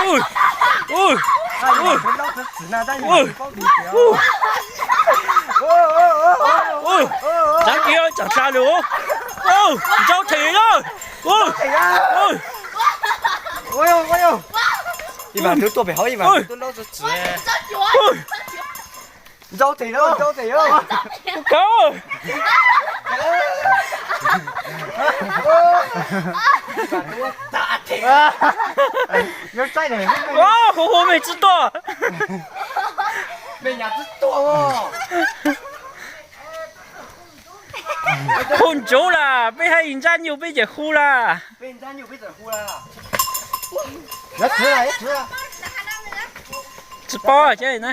Ua, ua, ua, ua, ua. Tsav kiag tsav hla lawm. Ntsaub them na. Ib Vam Tub tuaj pem hauv, Ib Vam Tub tuaj laub txwv txwv. Ntsaub them na, ntsaub them na. Kawg. Hu hu mej tsi tuaj. Hu ntsuv lawm, peb haj yim ntsab nyuj peb tseem hu lawm. Tsi paub ces na.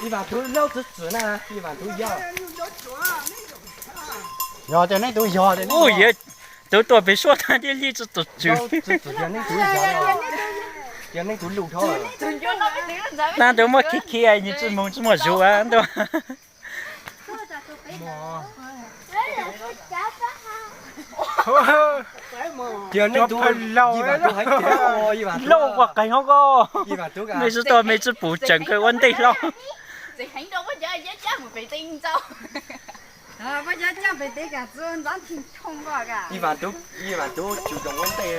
Ib Vam Tub laub txwv txwv na, Ib Vam Tub yog. Yog tias nej tus yog, ua, yog tus tuaj pem suab tag thiaj li tsi tus tswv. Yog nej tus yog, yog nej tus lus dhau. Tag tus muaj khi khi nws tsi mus tsi muaj zug ntag. Yog nej tus, Ib Vam Tub hais tias, Ib Vam Tub lauj, ua qeeg hauv ko. Mej tsi tuaj mej tsi pum tseem kawg ua ntej hlo. Ib Vam Tub, Ib Vam Tub tsis zoo ua ntej.